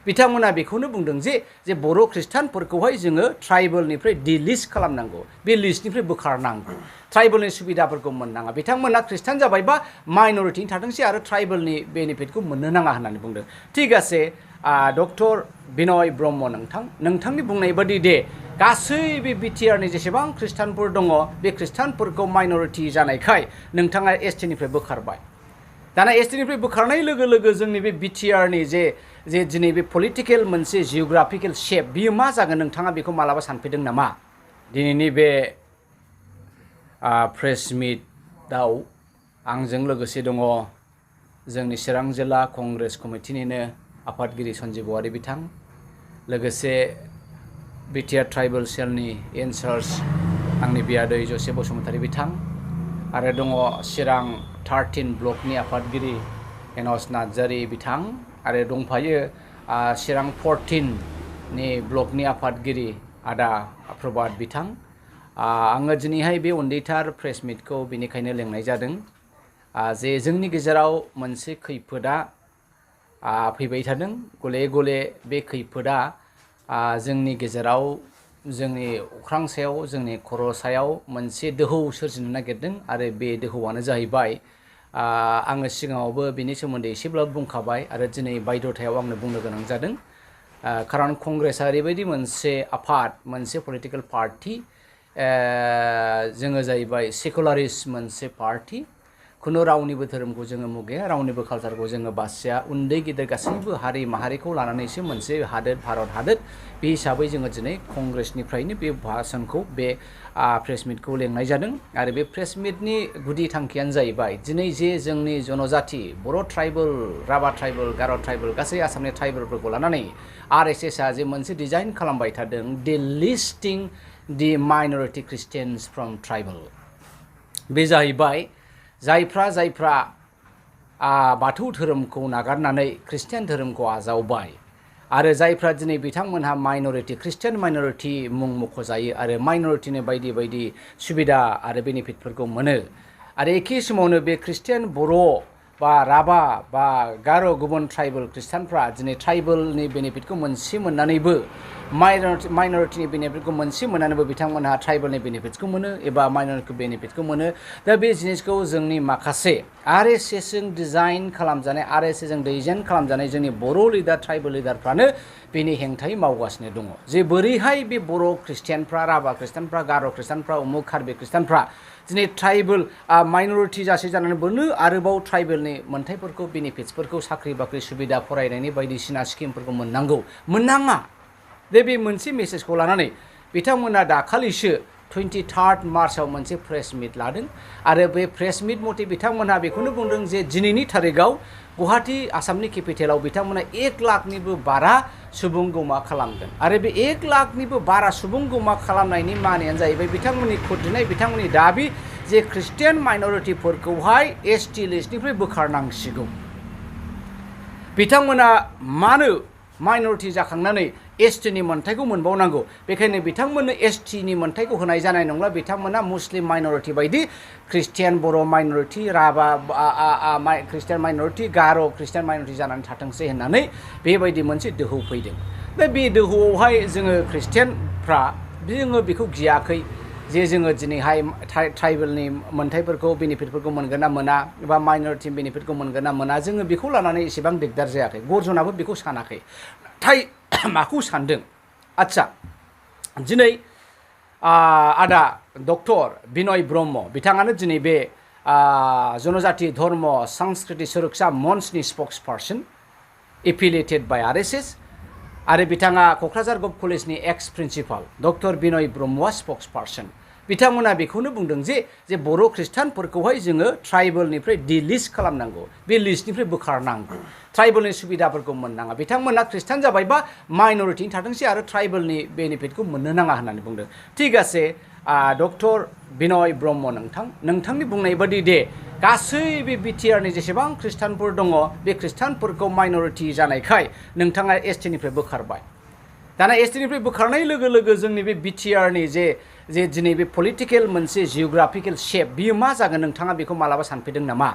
बिथांमोना बेखौनो बुंदों जे बर' खृष्टानफोरखौहाय जोङो ट्राइबेलनिफ्राय डिलिस्ट खालामनांगौ बे लिस्टनिफ्राय बोखारनांगौ ट्राइबेलनि सुबिदाफोरखौ मोननाङा बिथांमोना खृष्टान जाबायबा माइनरिटिनि थाथोंसै आरो ट्राइबेलनि बेनिफिटखौ मोननो नाङा होननानै बुंदों थिग आसे डक्टर बिनय ब्रह्म नोंथांनि बुंनाय बादि दे गासैबो बिटिआरनि जेसेबां खृष्टानफोर दङ बे खृष्टानफोरखौ माइनरिटि जानायखाय नोंथाङा एसटिनिफ्राय बोखारबाय दाना एसटिनिफ्राय बोखारनाय लोगो लोगो जोंनि बे बिटिआरनि जे दिनै बे पलिटिकेल मोनसे जिअग्राफिकेल शेप बियो मा जागोन नोंथाङा बेखौ मालाबा सानफेरदों नामा दिनैनि बे प्रेस मिटआव आंजों लोगोसे दङ जोंनि चिरां जिल्ला कंग्रेस कमिटिनिनो आफादगिरि सन्जिब औवारि बिथां लोगोसे बिटिआर ट्राइबेल सेलनि इनचार्ज आंनि बियादै जसे बसुमतारी बिथां आरो दङ चिरां 13 ब्लकनि आफादगिरि एनस नार्जारी बिथां आरो दंफायो चिरां 14 नि ब्लकनि आफादगिरि आदा प्रभात बिथां आङो दिनैहाय बे उन्दैथार प्रेस मिटखौ बेनिखायनो लेंनाय जादों जे जोंनि गेजेराव मोनसे खैफोदा फैबाय थादों गले गले बे खैफोदा जोंनि गेजेराव जोंनि अख्रां सायाव जोंनि खर' सायाव मोनसे दोहौ सोरजिनो नागिरदों आरो बे दोहौआनो जाहैबाय आङो सिगाङावबो बिनि सोमोन्दै एसेब्लाबो बुंखाबाय आरो दिनै बायद'थायाव आंनो बुंनो गोनां जादों खारन कंग्रेसआ ओरैबायदि मोनसे आफाद मोनसे पलिटिकेल पार्टि जोङो जाहैबाय सेकुलारिस्ट मोनसे पार्टि खुनु रावनिबो धोरोमखौ जोङो मुगैया रावनिबो कालचारखौ जोङो बासिया उन्दै गिदिर गासैबो हारि माहारिखौ लानानैसो मोनसे हादोर भारत हादोर बे हिसाबै जोङो दिनै कंग्रेसनिफ्रायनो बे भाषणखौ बे प्रेस मिटखौ लेंनाय जादों आरो बे प्रेस मिटनि गुदि थांखियानो जाहैबाय दिनै जे जोंनि जनजाति बर' ट्राइबेल राभा ट्राइबेल गार' ट्राइबेल गासै आसामनि ट्राइबेलफोरखौ लानानै आरएसएसआ जे मोनसे डिजाइन खालामबाय थादों डिलिस्टिं दि माइनरिटि क्रिस्टियान्स फ्रम ट्राइबेल बे जाहैबाय जायफ्रा बाथौ धोरोमखौ नागारनानै ख्रिस्टियान धोरोमखौ आजावबाय आरो जायफ्रा दिनै बिथांमोनहा माइनरिटि ख्रिस्टियान माइनरिटि मुं मख'जायो आरो माइनरिटिनि बायदि बायदि सुबिदा आरो बेनिफिटफोरखौ मोनो आरो एखे समावनो बे ख्रिस्टियान बर' बा राभा बा गार' गुबुन ट्राइबेल ख्रिस्टानफ्रा दिनै ट्राइबेलनि बेनिफिटखौ मोनसे मोननानैबो माइनरिटिनि बेनिफिटखौ मोनसे मोननानैबो बिथांमोनहा ट्राइबेलनि बेनिफिटखौ मोनो एबा माइनरिटि बेनिफिटखौ मोनो दा बे जिनिसखौ जोंनि माखासे आरएसएसजों डिजाइन खालामजानाय आरएसएसजों डिजाइन खालामजानाय जोंनि बर' लिडार ट्राइबेल लिडारफ्रानो बेनि हेंथायै मावगासिनो दङ जे बोरैहाय बे बर' ख्रिस्टियानफ्रा राभा ख्रिस्टानफ्रा गार' ख्रिस्टानफ्रा उमुक कार्बि ख्रिस्टानफ्रा दिनै ट्राइबेल माइनरिटि जासे जानानै बोनो आरोबाव ट्राइबेलनि मोन्थायफोरखौ बेनिफिट्सफोरखौ साख्रि बाख्रि सुबिदा फरायनायनि बायदिसिना स्किमफोरखौ मोननाङा बे मोनसे मेसेजखौ लानानै बिथांमोना दाखालिसो 23 मार्चआव मोनसे प्रेस मिट लादों आरो बे प्रेस मिट मथे बिथांमोनहा बेखौनो बुंदों जे दिनैनि थारिखआव गुवाहाटी आसामनि केपिटेलाव बिथांमोना 1 लाखनिबो बारा सुबुं गौमा खालामगोन आरो बे 1 लाखनिबो बारा सुबुं गौमा खालामनायनि मानियानो जाहैबाय बिथांमोननि खुद्रिनाय बिथांमोननि दाबि जे ख्रिस्टियान माइनरिटिफोरखौहाय एसटि लिस्टनिफ्राय बोखारनांसिगौ बिथांमोना मानो माइनरिटि जाखांनानै एसटिनि मोन्थायखौ मोनबावनांगौ बेखायनो बिथांमोननो एसटिनि मोन्थायखौ होनाय जानाय नंला बिथांमोना मुस्लिम माइनरिटि बायदि ख्रिस्टियान बर' माइनरिटि राभा ख्रिस्टियान माइनरिटि गार' ख्रिस्टियान माइनरिटि जानानै थाथोंसै होननानै बेबायदि मोनसे दोहौ फैदों दा बे दोहौआवहाय जोङो ख्रिस्टियानफ्रा जोङो बेखौ गियाखै जे जोङो दिनैहाय ट्राइबेलनि मोन्थायफोरखौ बेनिफिटफोरखौ मोनगोन ना मोना एबा माइनरिटि बेनिफिटखौ मोनगोन ना मोना जोङो बेखौ लानानै एसेबां दिगदार जायाखै गरजनाबो बेखौ सानाखै नाथाय माखौ सानदों आच्छा दिनै आदा डक्टर बिनय ब्रह्म बिथाङानो दिनै बे जनजाति धर्म संस्कृति सुरक्षा मन्चनि स्पक्स पार्सन एफिलिएटेड बाय आरएसएस आरो बिथाङा क'क्राझार गभ कलेजनि एक्स प्रिन्सिपाल डक्टर बिनय ब्रह्मआ स्पक्स पार्सन बिथांमोना बेखौनो बुंदों जे बर' खृष्टानफोरखौहाय जोङो ट्राइबेलनिफ्राय डिलिस्ट खालामनांगौ बे लिस्टनिफ्राय बोखारनांगौ ट्राइबेलनि सुबिदाफोरखौ मोननाङा बिथांमोना खृष्टान जाबायबा माइनरिटिनि थाथोंसै आरो ट्राइबेलनि बेनिफिटखौ मोननो नाङा होननानै बुंदों थिग आसे डक्टर बिनय ब्रह्म नोंथांनि बुंनाय बादि दे गासैबो बिटिआरनि जेसेबां खृष्टानफोर दङ बे खृष्टानफोरखौ माइनरिटि जानायखाय नोंथाङा एसटिनिफ्राय बोखारबाय दाना एसटिनिफ्राय बोखारनाय लोगो लोगो जोंनि बे बिटिआरनि जे दिनै बे पलिटिकेल मोनसे जिअग्राफिकेल शेप बियो मा जागोन नोंथाङा बेखौ मालाबा सानफेरदों नामा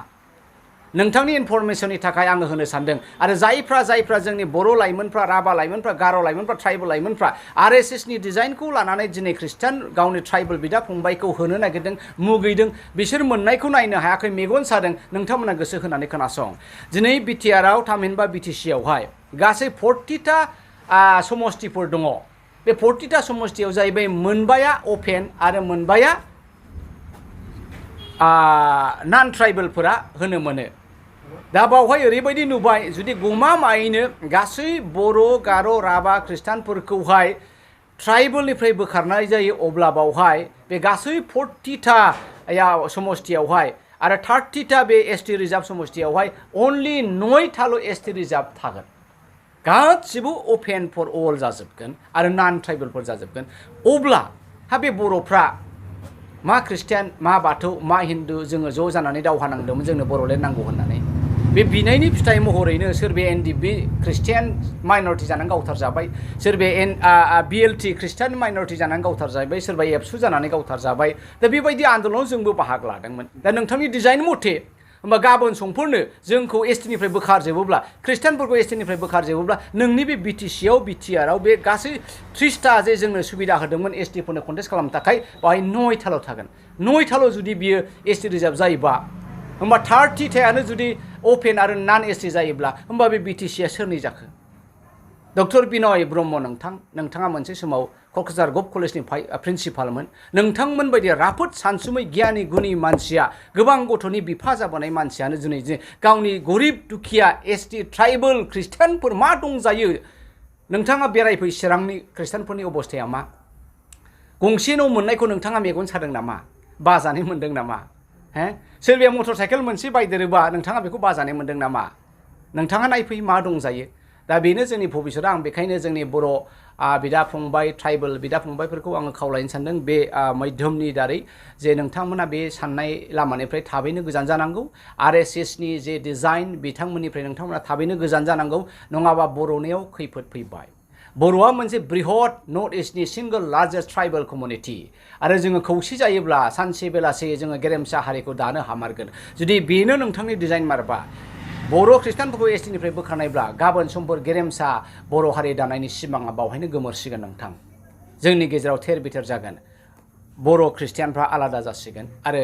नोंथांनि इनफरमेशननि थाखाय आङो होनो सानदों आरो जायफ्रा जोंनि बर' लाइमोनफ्रा राभा लाइमोनफ्रा गार' लाइमोनफ्रा ट्राइबल लाइमोनफ्रा आरएसएसनि डिजाइनखौ लानानै दिनै खृष्टान गावनि ट्राइबल बिदा फंबायखौ होनो नागिरदों मुगैदों बिसोर मोननायखौ नायनो हायाखै मेगन सादों नोंथांमोना गोसो होनानै खोनासं दिनै बिटिआरआव थामहिनबा बिटिसिआवहाय गासै 40टा समस्तिफोर दङ बे 40टा समस्तियाव जाहैबाय मोनबाया अपेन आरो मोनबाया नन ट्राइबेलफोरा होनो मोनो दा बावहाय ओरैबायदि नुबाय जुदि गमामायैनो गासै बर' गार' राभा खृष्टानफोरखौहाय ट्राइबेलनिफ्राय बोखारनाय जायो अब्ला बावहाय बे गासै 40टा समस्तियावहाय आरो 30टा बे एसटि रिजार्भ समस्तियावहाय अनलि 9टाल' एसटि रिजार्भ थागोन गासिबो अपेन फर अल जाजोबगोन आरो नन ट्राइबेलफोर जाजोबगोन अब्ला बे बर'फ्रा मा खृष्टियान मा बाथौ मा हिन्दु जोङो ज' जानानै दावहा नांदोंमोन जोंनो बर'लेण्ड नांगौ होननानै बे बिनायनि फिथाइ महरैनो सोरबा एनडिबि खृष्टियान माइनरिटि जानानै गावथारजाबाय सोरबा बिएलटि खृष्टियान माइनरिटि जानानै गावथारजाबाय सोरबा एबसु जानानै गावथारजाबाय दा बेबायदि आन्दोलनाव जोंबो बाहागो लादोंमोन दा नोंथांनि डिजाइन मथे होमबा गाबोन समफोरनो जोंखौ एसटिनिफ्राय बोखारजोबोब्ला खृष्टानफोरखौ एसटिनिफ्राय बोखारजोबोब्ला नोंनि बे बिटिसिआव बिटिआरआव बे गासै 30टा जे जोंनो सुबिदा होदोंमोन एसटिफोरनो कन्टेस्ट खालामनो थाखाय बाहाय 9टाल' थागोन 9टाल' जुदि बियो एसटि रिजार्भ जायोबा होमबा 30टायानो जुदि अपेन आरो नन एसटि जायोब्ला होमबा बे बिटिसिआ सोरनि जाखो डक्टर बिनय ब्रह्म नोंथाङा मोनसे समाव क'क्राझार गभ कलेजनि प्रिन्सिपालमोन नोंथांमोन बायदि राफोद सानसुमै गियानि गुनि मानसिया गोबां गथ'नि बिफा जाबोनाय मानसियानो दिनै गावनि गरिब दुखिया एसटि ट्राइबेल खृष्टानफोर मा दंजायो नोंथाङा बेरायफै चिरांनि खृष्टानफोरनि अबस्थाया मा गंसे न' मोननायखौ नोंथाङा मेगन सादों नामा बाजानाय मोन्दों नामा सोरबाया मटर साइकेल मोनसे बायदेरोबा नोंथाङा बेखौ बाजानाय मोन्दों नामा नोंथाङा नायफै मा दंजायो दा बेनो जोंनि भबिष्यता आं बेखायनो जोंनि बर' बिदा फंबाय ट्राइबेल बिदा फंबायफोरखौ आङो खावलायनो सानदों बे माध्यमनि दारै जे नोंथांमोना बे साननाय लामानिफ्राय थाबैनो गोजान जानांगौ आरएसएसनि जे डिजाइन बिथांमोननिफ्राय नोंथांमोना थाबैनो गोजान जानांगौ नङाबा बर'नियाव खैफोद फैबाय बर'आ मोनसे बृहत नर्थ इस्टनि सिंगल लार्जेस्ट ट्राइबेल कमिउनिटि आरो जोङो खौसे जायोब्ला सानसे बेलासे जोङो गेरेमसा हारिखौ दानो हामारगोन जुदि बेनो नोंथांनि डिजाइन मारबा बर' खृष्टानफोरखौ एसटिनिफ्राय बोखारनायब्ला गाबोन समफोर गेरेमसा बर' हारि दानायनि सिमाङा बावहायनो गोमोरसिगोन नोंथां जोंनि गेजेराव थेर बिथेर जागोन बर' खृष्टियानफ्रा आलादा जासिगोन आरो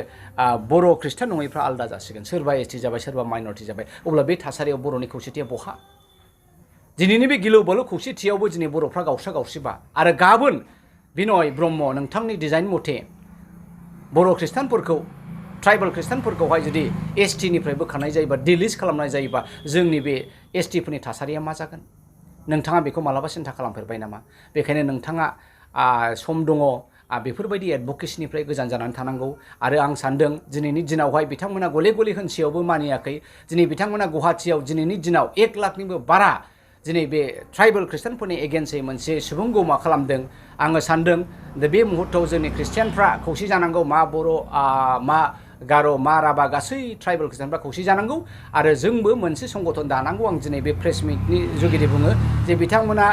बर' खृष्टान नङैफ्रा आलादा जासिगोन सोरबा एसटि जाबाय सोरबा माइनरिटि जाबाय अब्ला बे थासारियाव बर'नि खौसेथिया बहा दिनैनि बे गिलु बालु खौसेथियावबो दिनै बर'फ्रा गावस्रा गावस्रिबा आरो गाबोन बिनय ब्रह्म नोंथांनि डिजाइन मथे बर' खृष्टानफोरखौ ट्राइबेल खृष्टानफोरखौहाय जुदि एसटिनिफ्राय बोखारनाय जायोबा डिलिस्ट खालामनाय जायोबा जोंनि बे एसटिफोरनि थासारिया मा जागोन नोंथाङा बेखौ मालाबा सिन्था खालामफेरबाय नामा बेखायनो नोंथाङा सम दङ बेफोरबायदि एडभकेसिनिफ्राय गोजान जानानै थानांगौ आरो आं सानदों दिनैनि दिनावहाय बिथांमोना गले गले होनसेयावबो मानियाखै दिनै बिथांमोना गुवाहाटियाव दिनैनि दिनाव 1 लाखनिबो बारा दिनै बे ट्राइबेल खृष्टानफोरनि एगेन्स्टै मोनसे सुबुं गौमा खालामदों आङो सानदों दा बे मुहूर्तआव जोंनि खृष्टियानफ्रा खौसे जानांगौ मा बर' मा गार' मा राभा गासै ट्राइबेल खृष्टानफ्रा खौसे जानांगौ आरो जोंबो मोनसे संगठन दानांगौ आं दिनै बे प्रेस मिटनि जुगिदि बुङो जे बिथांमोना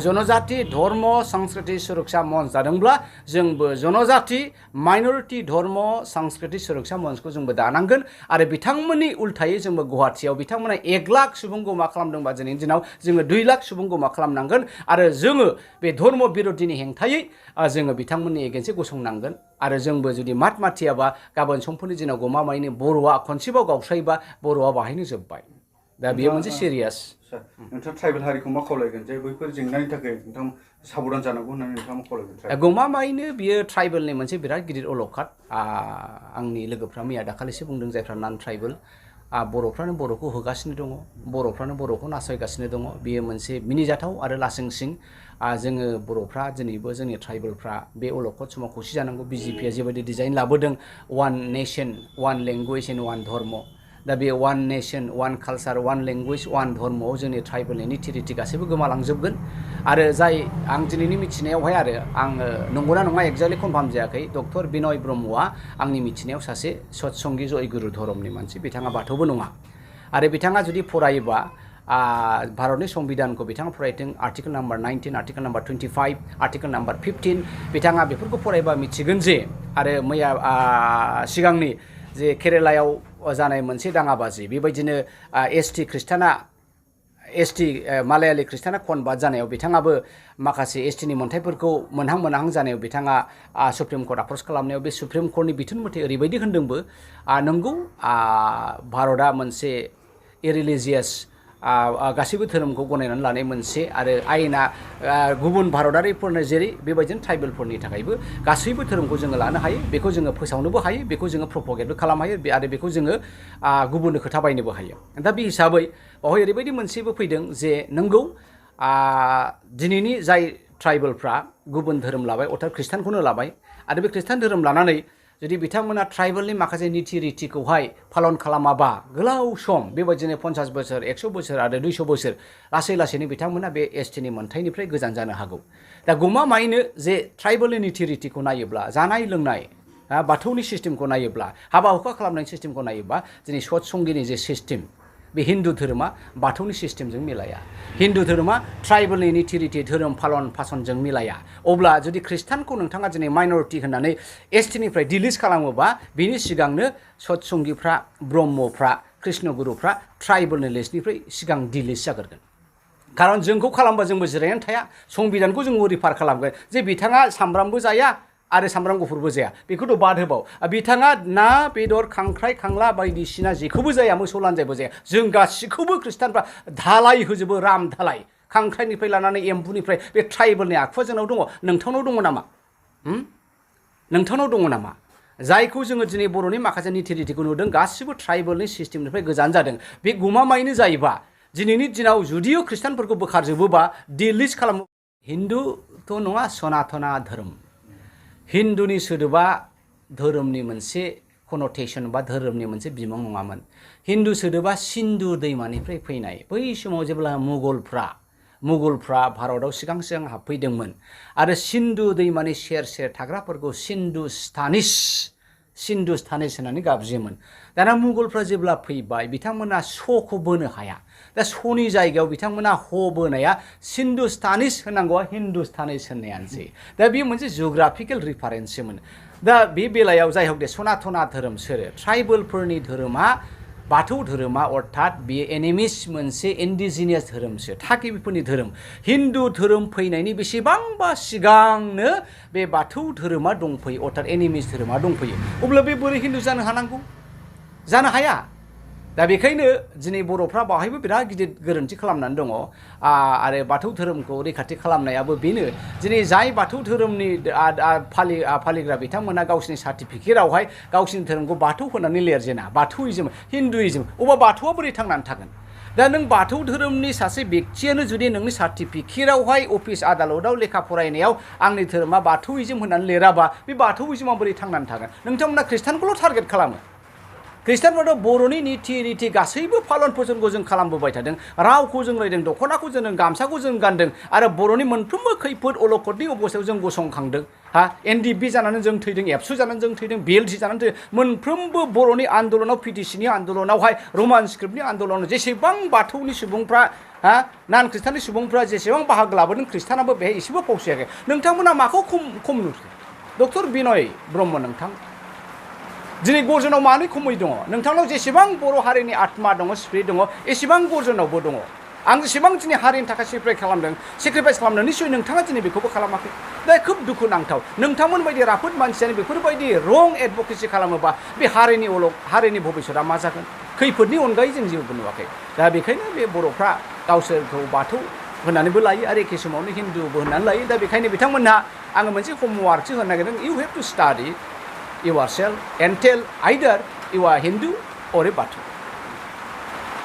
जनजाति धर्म संस्कृति सुरक्षा मन्च दादोंब्ला जोंबो जनजाति माइनरिटि धर्म संस्कृति सुरक्षा मन्चखौ जोंबो दानांगोन आरो बिथांमोननि उल्थायै जोंबो गुवाहाटियाव बिथांमोना 1 लाख सुबुं गमा खालामदोंबा दिनैनि दिनाव जोङो 2 लाख सुबुं गमा खालामनांगोन आरो जोङो बे धर्म बिर'धिनि हेंथायै जोङो बिथांमोननि एगेन्स्टै गसंनांगोन आरो जोंबो जुदि मात माथियाबा गाबोन समफोरनि दिनाव गमामायैनो बर'आ खनसेबाव गावस्रायोबा बर'आ बाहायनो जोब्बाय दा बेयो मोनसे सिरियास नोंथां ट्राइबेल हारिखौ मा खावलायगोन जे बैफोर जेंनानि थाखाय नोंथां साबधान जानांगौ होननानै नोंथाङा मा खावलायगोन गमामायैनो बियो ट्राइबेलनि मोनसे बिराद गिदिर अलखद आंनि लोगोफ्रा मैया दाखालिसो बुंदों जायफ्रा नन ट्राइबेल बर'फ्रानो बर'खौ होगासिनो दङ बर'फ्रानो बर'खौ नासयगासिनो दङ बेयो मोनसे मिनिजाथाव आरो लासिंसिं जोङो बर'फ्रा दिनैबो जोंनि ट्राइबेलफ्रा बे अलखद समाव खौसे जानांगौ बिजेपिआ जेबायदि डिजाइन लाबोदों 1 नेशन 1 लेंगुवेज एन्ड 1 धर्म दा बे 1 नेशन 1 कालचार 1 लेंगुवेज 1 धर्मआव जोंनि ट्राइबेलनि निटिरिटि गासैबो गोमालांजोबगोन आरो जाय आं दिनैनि मिथिनायावहाय आरो आङो नंगौना नङा एक्जेक्टलि कनफार्म जायाखै डक्टर बिनय ब्रह्मआ आंनि मिथिनायाव सासे सत्संगी जयगुरु धर्मनि मानसि बिथाङा बाथौबो नङा आरो बिथाङा जुदि फरायोबा भारतनि संबिधानखौ बिथाङा फरायदों article number 19 article number 25 article number 15 बिथाङा बेफोरखौ फरायबा मिथिगोन जे आरो मैया सिगांनि जे केरेलायाव जानाय मोनसे दाङाबाजि बेबायदिनो एसटि खृष्टाना एसटि मालायालि खृष्टाना कनभार्ट जानायाव बिथाङाबो माखासे एसटिनि मोनथायफोरखौ मोनहां जानायाव बिथाङा सुप्रिम कर्ट आप्रच खालामनायाव बे सुप्रिम कर्टनि बिथोन मथे ओरैबायदि होनदोंबो नंगौ भारतआ मोनसे इरिलिजियास गासैबो धोरोमखौ गनायनानै लानाय मोनसे आरो आयेना गुबुन भारतारिफोरनो जेरै बेबायदिनो ट्राइबेलफोरनि थाखायबो गासैबो धोरोमखौ जोङो लानो हायो बेखौ जोङो फोसावनोबो हायो बेखौ जोङो प्रपगेटबो खालामनो हायो आरो बेखौ जोङो गुबुननो खोथा बायनोबो हायो दा बे हिसाबै बावहाय ओरैबायदि मोनसेबो फैदों जे नंगौ दिनैनि जाय ट्राइबेलफ्रा गुबुन धोरोम लाबाय अर्थात खृष्टानखौनो लाबाय आरो बे खृष्टान धोरोम लानानै जुदि बिथांमोना ट्राइबेलनि माखासे नीति रितिखौहाय पालन खालामाबा गोलाव सम बेबायदिनो 50 बोसोर 100 बोसोर आरो 200 बोसोर लासैनो बिथांमोना बे एसटिनि मोनथायनिफ्राय गोजान जानो हागौ दा गमामायैनो जे ट्राइबेलनि नीति रितिखौ नायोब्ला जानाय लोंनाय बाथौनि सिस्टेमखौ नायोब्ला हाबा हुखा खालामनायनि सिस्टेमखौ नायोब्ला दिनै सतसंगिनि जे सिस्टेम बे हिन्दु धोरोमा बाथौनि सिस्टेमजों मिलाया हिन्दु धोरोमा ट्राइबेलनि नीति रिति धोरोम पालन फासनजों मिलाया अब्ला जुदि खृष्टानखौ नोंथाङा दिनै माइनरिटि होननानै एसटिनिफ्राय डिलिट खालामोबा बिनि सिगांनो सतसंगिफ्रा ब्रह्मफ्रा कृष्णगुरुफ्रा ट्राइबेलनि लिस्टनिफ्राय सिगां डिलिट जागोरगोन खारन जोंखौ खालामबा जोंबो जिरायनानै थाया संबिधानखौ जों रिफार खालामगोन जे बिथाङा सामब्रामबो जाया आरो सामब्राम गुफुरबो जाया बेखौथ' बाद होबाव बिथाङा ना बेदर खांख्राइ खांला बायदिसिना जेखौबो जाया मोसौ लानजायबो जाया जों गासिखौबो खृष्टानफ्रा धालाय होजोबो राम धालाय खांख्राइनिफ्राय लानानै एम्बुनिफ्राय बे ट्राइबेलनि आखुआ जोंनाव दङ नोंथांनाव दङ नामा नोंथांनाव दङ नामा जायखौ जोङो दिनै बर'नि माखासे नीति रितिखौ नुदों गासिबो ट्राइबेलनि सिस्टेमनिफ्राय गोजान जादों बे गमामायैनो जायोबा दिनैनि दिनाव जुदियो खृष्टानफोरखौ बोखारजोबोबा डिलिट खालामो हिन्दुथ' नङा सनातना धोरोम हिन्दुनि सोदोबा धोरोमनि मोनसे कन'टेसन बा धोरोमनि मोनसे बिमुं नङामोन हिन्दु सोदोबा सिन्धु दैमानिफ्राय फैनाय बै समाव जेब्ला मुगलफ्रा भारताव सिगां हाबफैदोंमोन आरो सिन्धु दैमानि सेर थाग्राफोरखौ सिन्धुस्तानिस होननानै गाबज्रियोमोन दाना मुगलफ्रा जेब्ला फैबाय बिथांमोना स'खौ बोनो हाया दा स'नि जायगायाव बिथांमोना ह बोनाया सिन्धुस्तानिस होननांगौआ हिन्दुस्तानिस होननायानोसै दा बेयो मोनसे जिअ'ग्राफिकेल रिफारेन्ससोमोन दा बे बेलायाव जाय हक दे सनातना धोरोम सोरो ट्राइबेलफोरनि धोरोमा बाथौ धोरोमा अर्थात बेयो एनिमिस मोनसे इन्डिजिनियास धोरोमसो थागिबिफोरनि धोरोम हिन्दु धोरोम फैनायनि बेसेबांबा सिगांनो बे बाथौ धोरोमा दंफैयो अर्थात एनिमिस धोरोमा दंफैयो अब्ला बे बोरै हिन्दु जानो हानांगौ जानो हाया दा बेखायनो दिनै बर'फ्रा बावहायबो बिराद गिदिर गोरोन्थि खालामनानै दङ आरो बाथौ धोरोमखौ रैखाथि खालामनायाबो बेनो दिनै जाय बाथौ धोरोमनि फालिग्रा बिथांमोना गावसिनि सार्टिफिकेटआवहाय गावसिनि धोरोमखौ बाथौ होननानै लिरजेना बाथौइजम हिन्दुइजम अबा बाथौआ बोरै थांनानै थागोन दा नों बाथौ धोरोमनि सासे बेक्तियानो जुदि नोंनि सार्टिफिकेटआवहाय अफिस आदालताव लेखा फरायनायाव आंनि धोरोमा बाथौइजम होननानै लिराबा बे बाथौइजमा बोरै थांनानै थागोन नोंथांमोना खृष्टानखौल' टारगेट खालामो खृष्टानफोराथ' बर'नि नीति रिति गासैबो फालन फसनखौ जों खालामबोबाय थादों रावखौ जों रायदों दख'नाखौ जों गामसाखौ जों गानदों आरो बर'नि मोनफ्रोमबो खैफोद अलखदनि अबस्थायाव जों गसंखांदों एनडिपि जानानै जों थैदों एबसु जानानै जों थैदों बिएलटि जानानै थैदों मोनफ्रोमबो बर'नि आन्दलनाव पिटिसिनि आन्दलनावहाय रमान स्क्रिप्टनि आन्दलनाव जेसेबां बाथौनि सुबुंफ्रा नान खृष्टाननि सुबुंफ्रा जेसेबां बाहागो लाबोदों खृष्टानाबो बेहाय एसेबो फावसायाखै नोंथांमोना माखौ खम नुखो डक्टर बिनय ब्रह्म नोंथां दिनै गरजनाव मानो खमै दङ नोंथांनाव जेसेबां बर' हारिनि आत्मा दङ स्पिरिट दङ एसेबां गरजनावबो दङ आं जेसेबां दिनै हारिनि थाखाय सेक्रिफाइस खालामदों निश्चय नोंथाङा दिनै बेखौबो खालामाखै दा खोब दुखुनांथाव नोंथांमोन बायदि राफोद मानसियानो बेफोरबायदि रं एडभकेसि खालामोबा बे हारिनि भबिष्यता मा जागोन खैफोदनि अनगायै जों जेबो नुवाखै दा बेखायनो बे बर'फ्रा गावसोरखौ बाथौ होननानैबो लायो आरो एखे समावनो हिन्दुबो होननानै लायो दा बेखायनो बिथांमोनहा आङो मोनसे हमवार्कसो होनो नागिरदों you have to study yourself and tell either you are Hindu or a Batu.